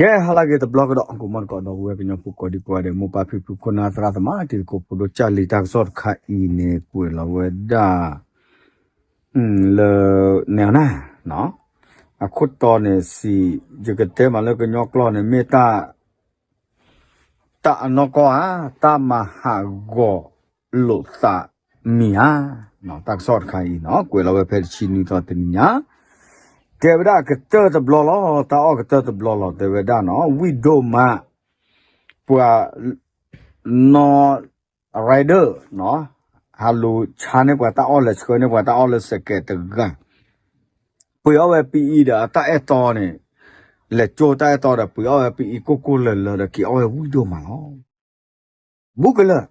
ကဲ ဟါလၢအဂ့ၤတဘျီကဒီး ကိးမီၢ်တကိးဒီပုၢ်ဝဲၢ်ကညီဖိကိးဒံကိးဂၤဒဲး မိၢ်ပၢ်ဖံဖုခိၣ်နၢ်သရၣ်သမါ တံၤသကိးဖိဒိၣ်ကၢ်လံၤ တၢ်ကစီၣ်တခါအံၤန့ၣ် ကွဲးလီၤဝဲဒၣ် လၢ နဲအီၤနၤ အခိၣ်တီန့ၣ်စံး ယကတဲမးလၢကညီကျိာ်န့ၣ် မ့ၢ်တၢ် တၢ်အနီၢ်ကီၢ်ဧါ, တၢ်မၤဟးဂီၤလိာ်သးမံၤဧါ. တၢ်ကစီၣ်တခါအံၤနီၤ ကွဲးလီၤဝဲဖဲတဆံနွံသီတနံၤညါ တဲဝဲဒၣ်ကတၢၢ်တဘျီလီၤ, တၢ်အီၣ်ကတၢၢ်တဘျီလီၤ တဲဝဲဒၣ်နီၤ ဝံၣ်ဒိၣ်မး ပှၤ နီၢ် rider နီၤ ဟးလူၤဆါန့ၢ်ပှၤတၢ်အီၣ်လဲၤဆှၢန့ၢ်ပှၤတၢ်အီၣ်လၢစဲးကဲးတဂၤ ပှ့ၤအီၣ်ဝဲပံအံၤဒီးအတၢ်အဲၣ်တီန့ၣ် လဲၤကၠိတၢ်အဲၣ်တီဒီး ပှ့ၤအီၣ်ဝဲပံအံၤကိၢ်ကိၢ်လၢၤလၢၤဒီး က့ၤအီၣ်ဝဲဝံၣ်ဒိၣ်မးလီၤ. ဘူးကလၢာ်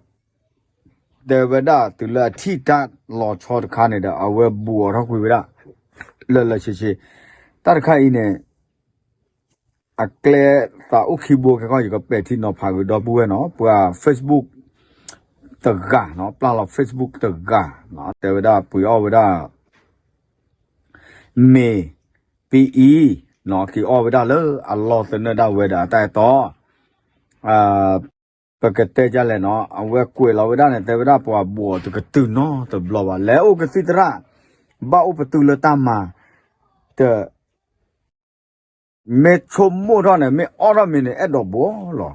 တဲဝဲဒၣ်တုၤလၢအထံၣ်တၢ်လီၤဆီတခါန့ၣ်ဒီး အဝဲဘူးအီၤထီၣ်ကွံာ်ဝဲဒၣ် လၢလၢဆ့ဆ့ တၢ်တခါအံၤန့ၣ် အကျဲသးအိၣ်ခံဘိခဲခီ ယကပဲာ်ထံနီၤဖးကွံာ်ဒီပုၢ်ဝဲၢ်နီၤ ပှၤ Facebook တဂၤနီၤ ပျၢ်လီၤ Facebook တဂၤနီၤ တဲဝဲဒၣ်ပှ့ၤအီၣ်ဝဲဒၣ် မ့ၢ် ပံအံၤနီၤ က့ၤအီၣ်ဝဲဒၣ်လၢအလီၢ်သနၢၣ်ဒၣ်ဝဲဒီးအတၢ်အဲၣ်တီ ပကတဲဒ်လဲၣ်နီၤ အဝဲကွဲးလီၤဝဲဒၣ်န့ၣ် တဲဝဲဒၣ်ပှၤဘူးအီၤတကတုာ်နီတဘျီဘၣ် လဲၤအိၣ်ကသံၣ်သရၣ် ဘၣ်အိၣ်ပတုာ်လၢတၢ်မၤ တ မ့ၢ်ဆိကမိၣ်ထီၣ်န့ၣ် မ့ၢ်အီၣ်ထီၣ်မ့ၤန့ၣ် အဲၣ်ဒိးဘူးအီၤလီၤ.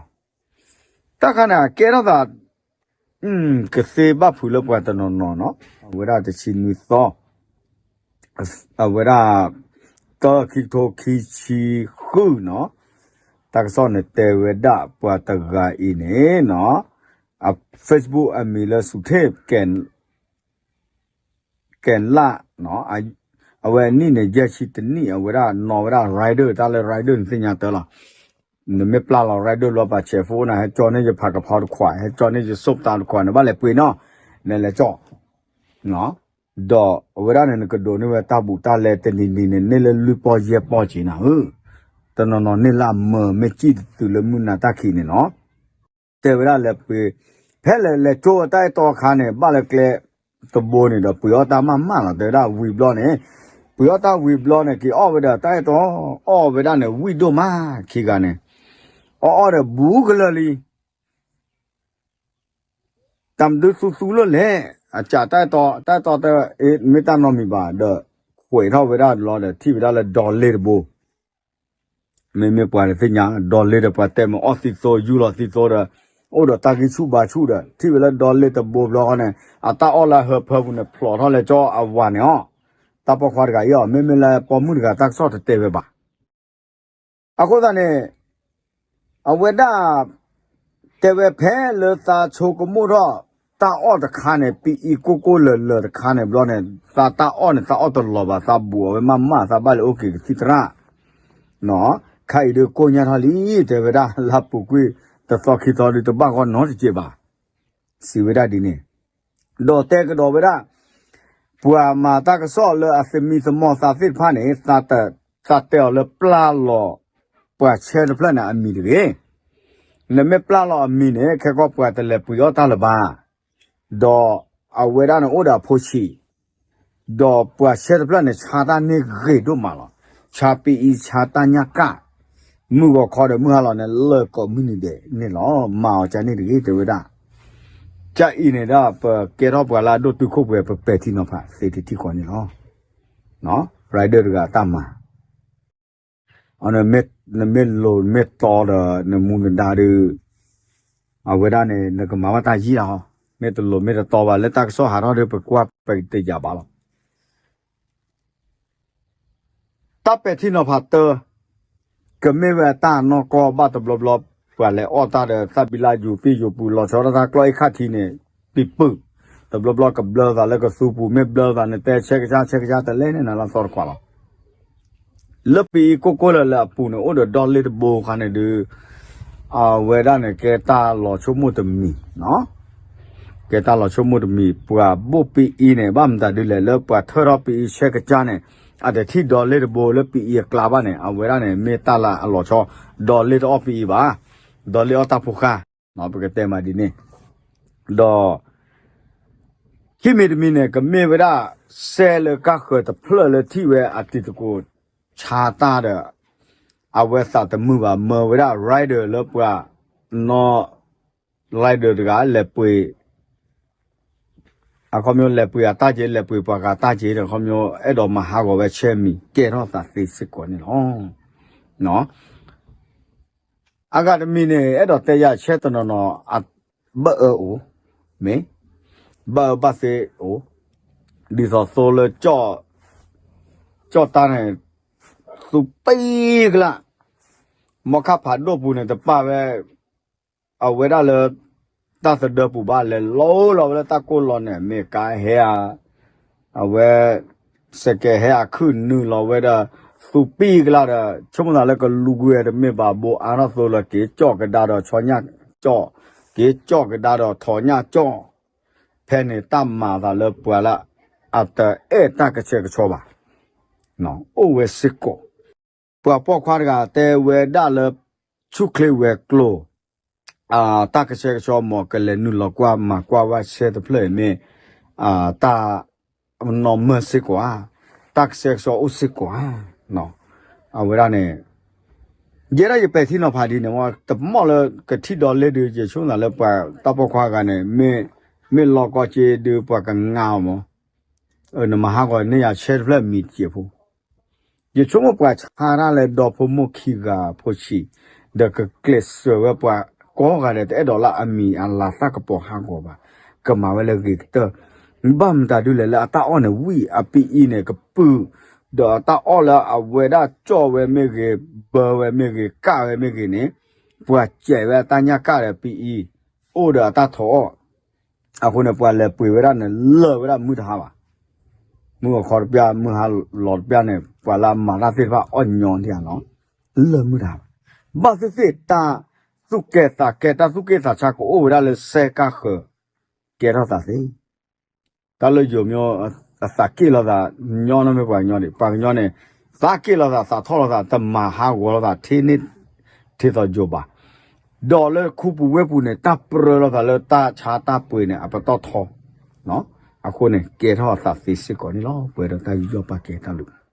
တၢ်ခါန့ၣ် အကဲထီၣ်သး ကသ့ဘၣ်ဖုးလၢပှၤတနီၤနီၤနီၤ အဝဲဒၣ်တဆံနွံသီ အဝဲဒၣ် တၢ ခံကထိခံဆံဃုနီၤ တၢ်ကစီၣ်န့ၣ်တဲဝဲဒၣ်ပှၤတဂၤအံၤန့ၣ်နီၤ အ Facebook အမံၤလၢ စူၤထ့ၣ် ကဲၤလၣ် အဝဲအနံၣ်န့ၣ် ယဲၢ်ဆံတနံၣ် အဝဲဒၣ်နီၤဝဲဒၣ် rider တၢ်လၢ rider န့ၣ်သ့ၣ်ညါတၢ်လီၤ. နမ့ၢ်ပျၢ်လီၤ rider လီၤပာ်ဆဲးဖိန့ၣ် ဟဲကၠီန့ၢ်ယဖးကဖီတခွး ဟဲကၠီန့ၢ်ယစိၣ်ပသးတခွး နဘၣ်လဲၤပှ့ၤနီၤ နလဲၤကၠီ ဒီးအဝဲဒၣ်န့ၣ် နကဒိးန့ၢ်ဝဲတၢ်ဘူးတၢ်လဲတနံၤနံၤန့ၣ် န့ၢ်လၢလွံၢ်ပီၢ်ယဲၢ်ပီၢ်က့ၤနၤဧၢ, တနီၤနီၤန့ၢ်လၢအမၢ မ့ၢ်စံၣ်တတုၤလၢမုၢ်နၤတၢ်ခံးန့ၣ်နီၤ တဲဝဲဒၣ်လဲၤပှ့ၤ ဖဲလဲၤလဲၤကၠိဝဲတၢ်အဲၣ်တီအခါန့ၣ် ဘၣ်လၢကျဲတဘိန့ၣ်ဒီး ပှ့ၤအီၣ်တၢ်မးမးလီၤ တဲဝဲဒၣ်ဝံၤဘျီန့ၣ် ပှ့ၤအီၣ်တၢ်ဝံၤဘျီန့ၣ် က့ၤအီၣ်ဝဲဒီးတၢ်အဲၣ်တီ အီၣ်ဝဲဒၣ်န့ၣ် ဝံၣ်ဒိၣ်မးခံဂၤန့ၣ် အီၣ်အီၣ်ဒီးဘူးကလၢာ်လံ တၢ်မနုၤသူသူလၢလဲၣ်, အစးတၢ်အဲၣ်တီ တၢ်အဲၣ်တီတဲ မ့ၢ်တၢ်နီတမံၤဘၣ် ဒီး ခွဲးထီၣ်ဝဲဒၣ်လီၤဒီး ထံၣ်ဝဲဒၣ်လၢဒီလ့ၣ်တဘိ မ့မ့ၢ်ပှၤတသ့ၣ်ညါ ဒီလ့ၣ်ဒီးပှၤတဲမ့ၢ်အီၣ်သံသိ ယူၢ်လီၤသံသိဒီး အိၣ်ဒီးတၢ်ဂံၢ်ဆူၣ်ဘါဆူၣ်ဒီး ထံၣ်ဝဲလၢဒီလ့ၣ်တဘိဘျီဃီန့ၣ် အတၢ်အီၣ်လၢဟၢဖၢပူၤန့ၣ် ဖျိးထီၣ်လဲၤကၠီအဝၤန့ၣ်အီၤ, တၢ်ပိာ်ခွါတဂၤအံၤအီၤ မ့မ့ၢ်လၢပိာ်မုၣ်တဂၤတၢ်ကစီၣ်တတဲဝဲဘၣ် အဃိသတးန့ၣ် အဝဲဒၣ် တဲဝဲဖဲလၢသးဆိကမိၣ်ထီၣ် တၢ်အီၣ်တခါန့ၣ် ပအံၤကိၢ်ကိၢ်လၢာ်လၢာ်တခါန့ၣ်ဘျီန့ၣ် သးတၢ်အီၣ်န့ၣ် သးအီၣ်တလီၤဘၣ် သးဘူးအီၤဝဲမးမး သးဘၣ်လဲၤအိၣ်က့ၤကသံၣ်သရၣ် ခါအံၤဒုးကိၢ်ညါထီၣ်လံ တဲဝဲဒၣ် လၢပူၤကွံာ်တသီခံသီဒုးတဘၣ်ဂီၢ်နီတစဲးဘၣ် စံးဝဲဒၣ်ဒ်န့ၣ် ဒီးတဲကဒီးဝဲဒၣ် ပှၤမၤတၢ်ကစီၣ်လၢအသမံသမိးသးသ့ၣ်တဖၣ်န့ၣ် သးတဲအီၤလၢပျၢ်လီၤ ပှၤဆဲတဖျၢၣ်န့ၣ်အမံၤတဂ့ၤ. နမ့ၢ်ပျၢ်လီၤအမံၤန့ၣ် ခဲကီၢ်ပှၤတလဲၤပှ့ၤအီၣ်တၢ်လၢၤဘၣ်. ဒီးအဝဲဒၣ်န့ၣ်အိၣ်ဒီးအဖိဆံး, ဒီးပှၤဆဲတဖျၢၣ်န့ၣ် ဆါတၢ်န့ၢ်ဂ့ၤဒိၣ်မးလီၤ. ဆါပအံ ဆါတၢ်ညၣ်ကၣ်, မုၢ်ဂီၤခီဒီးမုၢ်ဟါလီၤန့ၣ် လၢကိးမုၢ်နံၤဒဲးန့ၣ်လီၤ. မၤအီၤကန့ၣ်တဂ့ၤ တဲဝဲဒၣ် ကအံၤန့ၣ်ဒၣ် ပကဲထီၣ်ပှၤလၢအဒိၣ်တုာ်ခိၣ်ပှဲၤ ပပဲာ်ထံနီၤဖးသ့တထံၣ်ဃီန့ၣ်လီၤ. rider တဂၤအတၢ်မၤ နမ့ၢ်လိၤမ့ၢ်တီဒီး နမူနဒါဒီး အဝဲဒၣ်န့ၣ် နကမၤဘၣ်တၢ်ယံာ်လီၤ. မ့ၢ်တလိၤမ့ၢ်တတီဘၣ် လၢတၢ်ကစီၣ်ဟးထီၣ်ဒီး ပကွၢ်ပတယာ်ဘၣ်လီၤ. တၢ်ပဲာ်ထံနီၤဖးတၢ ကမ့ၢ်ဝဲအတၢ်နီၢ်ကီၢ်ဘၣ်တဘျီဘျီ ပှၤလဲၤအီၣ်တၢ်ဒီး သၣ်ဘံလၢယိၤပံၢ်ယိၤပူၤ လီၤဆီဒၣ်တၢ်ကျီၢ်အ့ၣ်ခၣ်ထံးန့ၣ် ပံၤပုၢ်, တဘျီဘျီကဘျၢသးလၢကသူပူၤ မ့ၢ်ဘျၢသးန့ၣ် တဲဆဲကဆါ ဆဲကဆါတလဲန့ၣ် နၤလၢသီတခွးလီၤ. လၢပအံၤကိၢ်ကိၢ်လၢာ်လၢာ်အပူၤန့ၣ် အိၣ်ဒီးဒီလ့ၣ်တဘိခါန့ၣ်ဒုး အဝဲဒၣ်န့ၣ် ကဲတၢ်လီၤဆိကမိၣ်တမံၤ, ကဲတၢ်လီၤဆိကမိၣ်တမံၤ ပှၤဘိၣ်ပအံၤန့ၣ် ဘၣ်မတၤဒ်လဲၣ် လၢပှၤထၢၣ်ထီၣ်ပအံၤဆဲကဆါန့ၣ် အတထံၣ်ဒီလ့ၣ်တဘိလၢပအံၤအကျါဘၣ်န့ၣ် အဝဲဒၣ်န့ၣ် မ့ၢ်တၢ်လၢအလီၤဆီ, ဒီလ့ၣ်တအီၣ်ပအံၤဘၣ်, ဒီလ့ၣ်အီၣ်တၢ်ဖိဃၢ်, ပကတဲမးဒ်န့ၣ်, ဒီး ခံမံၤတမံၤန့ၣ် ကမ့ၢ်ဝဲဒၣ် စဲလၢကၢ်ဃၢၤတဖျၢၣ်လၢထံၣ်ဝဲအတံၤသကိး ဆါတၢ်ဒီး အဝဲသးတမုာ်ဘၣ် မၢဝဲဒၣ် rider လၢပှၤနီၢ် rider တဂၤ လဲၤပှ့ၤ အခီပညီလဲၤပှ့ၤအတၢ်က့ၤ လဲၤပှ့ၤပှၤဂၤတၢ်က့ၤဒီး အခီပညီအဲၣ်ဒိးမၤဟးဂီၤဝဲဆဲမံၤ ကဲထီၣ်သးသ့စ့ၢ်ကီးန့ၣ်လီၤ. အဂၤတမံၤန့ၣ် အဲၣ်ဒိးတဲယၤဆဲတနီၤနီၤ ဘၣ်အၢအိၣ်, မ့ၢ် ဘၣ်အၢဘၣ်သီအိၣ်, ဒ်သိးသိလၢ ကၠီၣ်တၢ်န့ၣ် သူပံကလး မီခါဖးဒိၣ်ပူၤန့ၣ် တပာ်ဝဲ အဝဲဒၣ်လၢ တၢ်သဒၢပူၤဘၣ် လဲၤလီၤလီၤဝဲလၢတၢ်ကိၢ်လီၤန့ၣ် မ့ၢ်ကါဟဲဧါ, အဝဲ စဲးကဲးဟဲအခုၣ်နုာ်လီၤဝဲဒီး သူပံကလးဒီး ဆိကမိၣ်သးလၢကလူၤကွံာ်ဝဲတမ့ၢ်ဘၣ် ဘိးအါထီၣ်သိလၢ က့ၤကၠီၣ်ကဒါဒီးဆီညၣ်ကၠီၣ်, က့ၤကၠီၣ်ကဒါဒီးထိးညၣ်ကၠီၣ်, ဖဲန့ၣ်တၢ်မၤသးလၢပှၤလၢ အတအဲၣ်တၢ်ကဆှဲကဆှီဘၣ် အိၣ်ဝဲစ့ၢ်ကီး. ပှၤပိာ်ခွါတဂၤတဲဝဲဒၣ်လၢ ဆူၣ်ချ့ဝဲၤကျိၤ တၢ်ကဆှဲကဆှီ မ်ကလဲၤနုာ်လီၤကွၢ်မၤကွၢ်ဝဲဆဲတဖျၢၣ်အံၤမ့ၢ် တၢ်နီၢ်မၢၢ်စ့ၢ်ကီးဧါ, တၢ်ကဆှဲကဆှီအိၣ်စ့ၢ်ကီးဧါ. အဝဲဒၣ်န့ၣ် ယဲဒၣ်ယပဲာ်ထံနီၤဖးဒ်န့ၣ် တမီၢ်လၢကထံၣ်ဒီးလ့ၣ်ဒုး ယဆိကမိၣ်သးလၢပှၤတၢ်ပိာ်ခွါဂၤန့ၣ် မ့ၢ်လီၤကီက့ၤဒုး ပှၤကငါအီၤမး, နမၤဟးဂီၤန့ၢ်ယၤဆဲတဖျၢၣ်မံၤတက့ၢ်ဖိ ယဆိကမိၣ်ပှၤဆါတၢ်လၢဒီဖိမိၢ်ခံဂၤဖိဆံး, ဒီးကကျဲးစၢးဝဲပှၤကိးဂၤဒဲး တအဲၣ်ဒိးလၢအမံၤအလၤသၣ်ကပီၤဟးဂီၤဘၣ်, ကမၤဝဲလၢအဂ့ၤကတၢၢ်, ဘၣ်မတၤဒုလဲၣ်လၢအတၢ်အီၣ်န့ၣ် ဝံၣ်အပံအံၤန့ၣ် ကပုာ်, ဒီးအတၢ်အီၣ်လၢအဝဲဒၣ်ကၠီၣ်ဝဲမ့ၢ်ဂ့ၤ, ဘၢဝဲမ့ၢ်ဂ့ၤ, ကၣ်ဝဲမ့ၢ်ဂ့ၤန့ၣ်, ပှၤစဲးဝဲအတၢ်ညၣ်ကၣ်ဒီးပံအံၤ, အိၣ်ဒီးအတၢ်ထိးအီၣ် အဃိန့ၣ် ပှၤလဲၤပှ့ၤဝဲဒၣ်န့ၣ် လၢာ်ဝဲဒၣ်မုၢ်တဟါဘၣ်, မုၢ်အခီတပျၢ် မုၢ်ဟါလီၤတပျၢ်န့ၣ် ပှၤလၢအမၤတၢ်သ့ၣ်တဖၣ်အီၣ်ညီဒံးဧါနီၤ, လၢာ်မုၢ်တဟါဘၣ်. ဘၣ်သ့ၣ်သ့ၣ်တၢ်သူၣ်ကဲၤသးကဲၤ တၢ်သူၣ်က့ၣ်သးဆါကအိၣ်ဝဲဒၣ်လၢစဲကၢ်ဃၢၤ, ကဲထီၣ်သးသ့ တၢ်လၢယိၤမၠိ အသးက့ၣ်လိာ်သး ညီနီၢ်မ့ၢ်ပှၤကညီဒံး ပှၤကညီန့ၣ် သးက့ၣ်လိာ်သး သးထီၣ်လိာ်သး တမၤဟးဂီၤလိာ်သး ထဲန့ၣ် ထဲသိးယိၤဘၣ်. ဒီးလၢခူပူၤဝ့ၢ်ပူၤန့ၣ် တၢ်ပြၢလိာ်သးလၢတၢ်ဆါတၢ်ပှ့ၤန့ၣ် အပတီၢ်ထီ, အဃိန့ၣ် ကဲထီၣ်အသးသ့စ့ၢ်ကီးန့ၣ်လီၤ. ပှဲၤဒီးတၢ်ယူးယီၣ်ပာ်ကဲတၢ်လူၤ